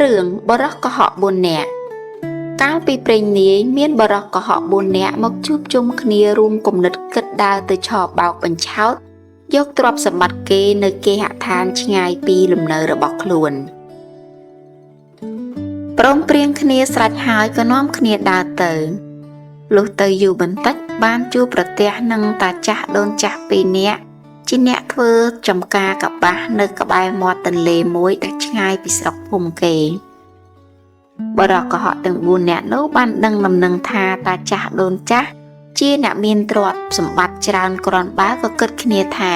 រឿងបុរសកុហក4នាក់កាលពីព្រេងនាយមានបុរសកុហក4នាក់មកជួបជុំគ្នារួមគំនិតគិតដើរទៅឆបោកបញ្ឆោតយកទ្រព្យសម្បត្តិគេនៅគេហដ្ឋានឆ្ងាយពីលំនៅរបស់ខ្លួនព្រមព្រៀងគ្នាស្រេចហើយក៏នាំគ្នាដើរទៅលុះទៅយូរបន្តិចបានជួបប្រទះនឹងតាចាស់ដូនចាស់ពីរនាក់ជាអ្នកធ្វើចំការកប្បាសនៅក្បែរមាត់ទន្លេមួយដែលឆ្ងាយពីស្រុកភូមិគេបុរសកុហកទាំង4នាក់នោះបានដឹងដំណឹងថាតាចាស់ដូនចាស់ជាអ្នកមានទ្រព្យសម្បត្តិច្រើនគ្រាន់បើក៏គិតគ្នាថា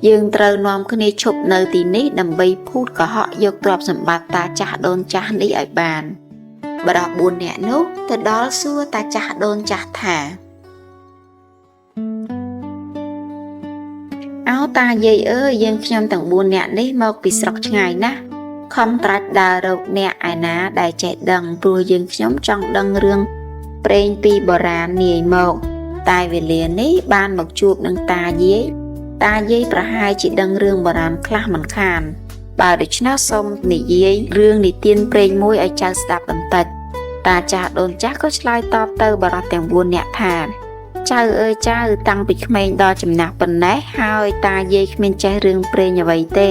យើងត្រូវនាំគ្នាឈប់នៅទីនេះដើម្បីភូតកុហកយកទ្រព្យសម្បត្តិតាចាស់ដូនចាស់នេះឲ្យបានបុរស4នាក់នោះទៅដល់សួរតាចាស់ដូនចាស់ថាអោតាយាយអើយយើងខ្ញុំទាំង4នាក់នេះមកពីស្រុកឆ្ងាយណាស់ខំត្រាច់ដើររកអ្នកឯណាដែលចេះដឹងព្រោះយើងខ្ញុំចង់ដឹងរឿងព្រេងពីបុរាណនាយមកតែវេលានេះបានមកជួបនឹងតាយាយតាយាយប្រហែលជាដឹងរឿងបុរាណខ្លះមិនខានបើដូច្នេះសូមនិយាយរឿងនិទានព្រេងមួយឲ្យចៅស្ដាប់បន្តិចតាចាស់ដូនចាស់ក៏ឆ្លើយតបទៅបុរសទាំង4នាក់ថាចៅអើយចៅតាំងពីក្មេងដល់ចំណាស់ប៉ុណ្ណេះហើយតាយាយគ្មានចេះរឿងព្រេងអ្វីទេ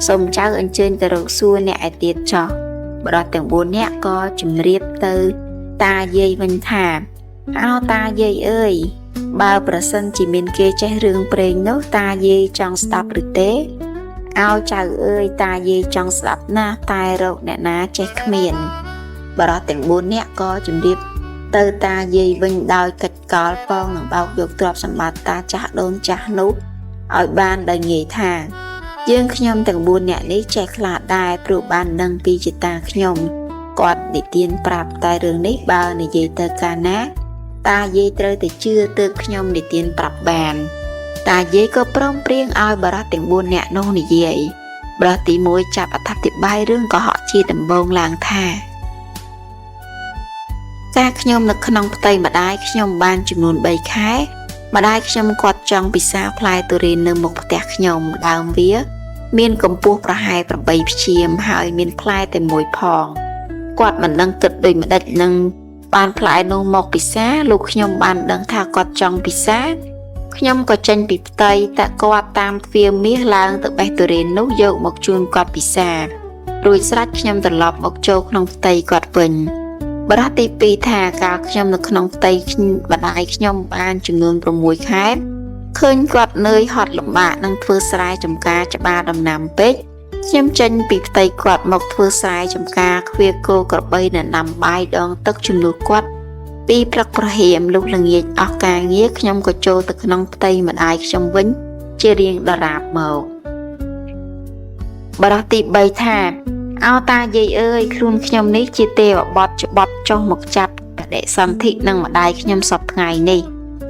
សូមចៅអញ្ជើញទៅរកសួរអ្នកឯទៀតចោះបុរសទាំង4នាក់ក៏ជម្រាបទៅតាយាយវិញថាអោតាយាយអើយបើប្រសិនជាមានគេចេះរឿងព្រេងនោះតាយាយចង់ស្ដាប់ឬទេអោចៅអើយតាយាយចង់ស្ដាប់ណាស់តែរកអ្នកណាចេះគ្មានបុរសទាំង4នាក់ក៏ជម្រាបទៅតាយាយវិញដោយកិច្ចកលប៉ងនឹងបោកយកទ្រព្យសម្បត្តិតាចាស់ដូនចាស់នោះឲ្យបានដោយងាយថាយើងខ្ញុំទាំង4នាក់នេះចេះខ្លះដែរព្រោះបានដឹងពីជាតាខ្ញុំគាត់និទានប្រាប់តែរឿងនេះបើនិយាយទៅកាលណាតាយាយត្រូវតែជឿទើបខ្ញុំនិទានប្រាប់បានតាយាយក៏ព្រមព្រៀងឲ្យបុរសទាំង4នាក់នោះនិយាយបុរសទី1ចាប់អត្ថាធិប្បាយរឿងកុហកជាដំបូងឡើងថាកាលខ្ញុំនៅក្នុងផ្ទៃម្ដាយខ្ញុំបានចំនួន3ខែម្ដាយខ្ញុំគាត់ចង់ពិសាផ្លែទុរេននៅមុខផ្ទះខ្ញុំដើមវាមានកម្ពស់ប្រហែល8ព្យាមហើយមានផ្លែតែមួយផងគាត់មិនដឹងគិតដូចម្ដេចនឹងបានផ្លែនោះមកពិសាលោកខ្ញុំបានដឹងថាគាត់ចង់ពិសាខ្ញុំក៏ចេញពីផ្ទៃតែគាត់តាមទ្វារមាសឡើងទៅបេះទុរេននោះយកមកជូនគាត់ពិសារួចស្រេចខ្ញុំត្រឡប់មកចូលក្នុងផ្ទៃគាត់វិញបុរសទី2ថាកាលខ្ញុំនៅក្នុងផ្ទៃម្ដាយខ្ញុំបានចំនួន6ខែឃើញគាត់នឿយហត់លំបាកនឹងធ្វើស្រែចម្ការច្បារដំណាំពេកខ្ញុំចេញពីផ្ទៃគាត់មកធ្វើស្រែចម្ការខ្វៀគោក្របីនៅដាំបាយដងទឹកជំនួសគាត់ពីព្រឹកប្រហៀមលុះល្ងាចអស់ការងារខ្ញុំក៏ចូលទៅក្នុងផ្ទៃម្ដាយខ្ញុំវិញជារៀងដរាបមកបុរសទី3ថាអោតាយាយអើយខ្លួនខ្ញុំនេះជាទេវបុត្រច្បាប់ចុះមកចាប់បដិសន្ធិនឹងម្ដាយខ្ញុំសពថ្ងៃនេះ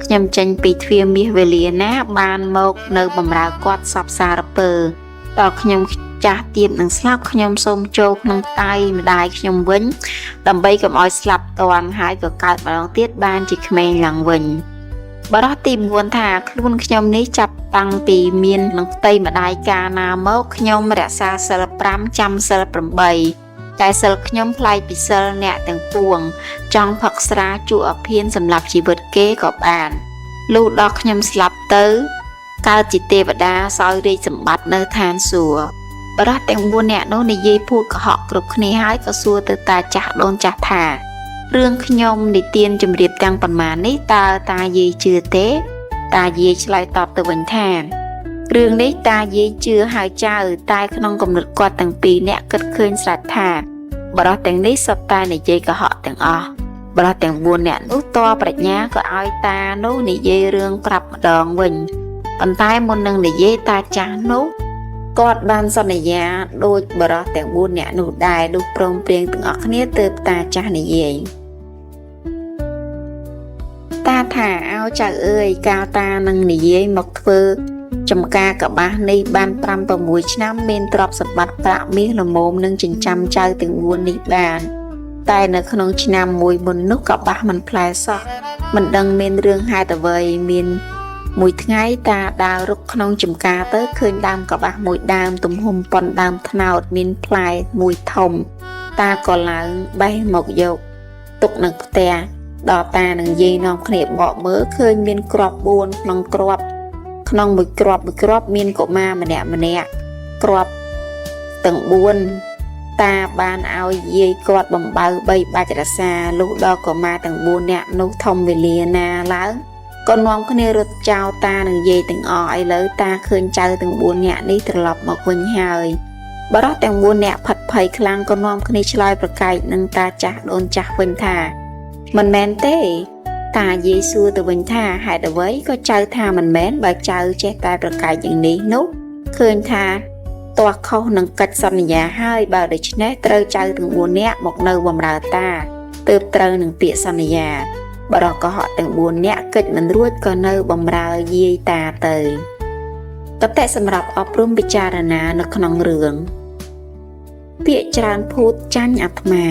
ខ្ញុំចេញពីទ្វារមាសវេលាណាបានមកនៅបម្រើគាត់សពសារពើដល់ខ្ញុំចាស់ទៀបនឹងស្លាប់ខ្ញុំសូមចូលក្នុងផ្ទៃម្ដាយខ្ញុំវិញដើម្បីកុំឲ្យស្លាប់តាន់ហើយក៏កើតម្ដងទៀតបានជាក្មេងឡើងវិញបុរសទី9ថាខ្លួនខ្ញុំនេះចាប់តាំងពីមាននឹងផ្ទៃម្ដាយកាលណាមកខ្ញុំរក្សាសីល5ចាំសីល8តែសីលខ្ញុំប្លែកពីសីលអ្នកទាំងពួងចង់ផឹកស្រាជក់អភិនសម្រាប់ជីវិតគេក៏បានលុះដល់ខ្ញុំស្លាប់ទៅកើតជាទេវតាសោយរាជសម្បត្តិនៅឋានសួគ៌បុរសទាំង4នាក់នោះនិយាយភូតកុហកគ្រប់គ្នាហើយក៏សួរទៅតាចាស់ដូនចាស់ថារឿងខ្ញុំនិទានជម្រាបទាំងប៉ុន្មាននេះតើតាយាយជឿទេតាយាយឆ្លើយតបទៅវិញថារឿងនេះតាយាយជឿហើយចៅតែក្នុងគំនិតគាត់ទាំងពីរនាក់គិតឃើញស្រេចថាបុរសទាំងនេះសុទ្ធតែនិយាយកុហកទាំងអស់បុរសទាំង4នាក់នោះតប្រាជ្ញាក៏ឲ្យតានោះនិយាយរឿងប្រាប់ម្ដងវិញប៉ុន្តែមុននឹងនិយាយតាចាស់នោះគាត់បានសន្យាដូចបុរសទាំង4នាក់នោះដែរលុះព្រមព្រៀងទាំងអស់គ្នាទើបតាចាស់និយាយតាថាអោចៅអើយកាលតានឹងនិយាយមកធ្វើចំការកប្បាសនេះបាន5 6ឆ្នាំមានទ្រព្យសម្បត្តិប្រាក់មាសល្មមនឹងចិញ្ចឹមចៅទាំង4នេះបានតែនៅក្នុងឆ្នាំមួយមុននោះកប្បាសមិនផ្លែសោះមិនដឹងមានរឿងហេតុអ្វីមាន មួយថ្ងៃតាដើររុកក្នុងចំការទៅឃើញដើមកប្បាសមួយដើមទំហំប៉ុនដើមត្នោតមានផ្លែមួយធំ តាក៏ឡើងបេះមកយកទុកនៅផ្ទះដល់តានឹងយាយនាំគ្នាបកមើលឃើញមានគ្រាប់4ក្នុងគ្រាប់ក្នុងមួយគ្រាប់មួយគ្រាប់មានកុមារម្នាក់ម្នាក់គ្រាប់ទាំង4តាបានឲ្យយាយគាត់បំបៅ3បាច់រសាលុះដល់កុមារទាំង4នាក់នោះធំវេលាណាឡើងក៏នាំគ្នារត់ចោលតានឹងយាយទាំងអស់ឥឡូវតាឃើញចៅទាំង4នាក់នេះត្រឡប់មកវិញហើយបរិសទាំង4នាក់ផិតភ័យខ្លាំងក៏នាំគ្នាឆ្លើយប្រកែកនឹងតាចាស់ដូនចាស់វិញថាមិនមែនទេតាយាយសួរទៅវិញថាហេតុអ្វីក៏ចៅថាមិនមែនបើចៅចេះតែប្រកែកយ៉ាងនេះនោះឃើញថាទាស់ខុសនឹងកិច្ចសន្យាហើយបើដូច្នេះត្រូវចៅទាំង4នាក់មកនៅបម្រើតាទើបត្រូវនឹងពាក្យសន្យាបរិសកុហកទាំង4នាក់កិច្ចមិនរួចក៏នៅបម្រើយាយតាទៅកតិសម្រាប់អប់រំពិចារណានៅក្នុងរឿងពាក្យច្រើនភូតចាញ់អាត្មា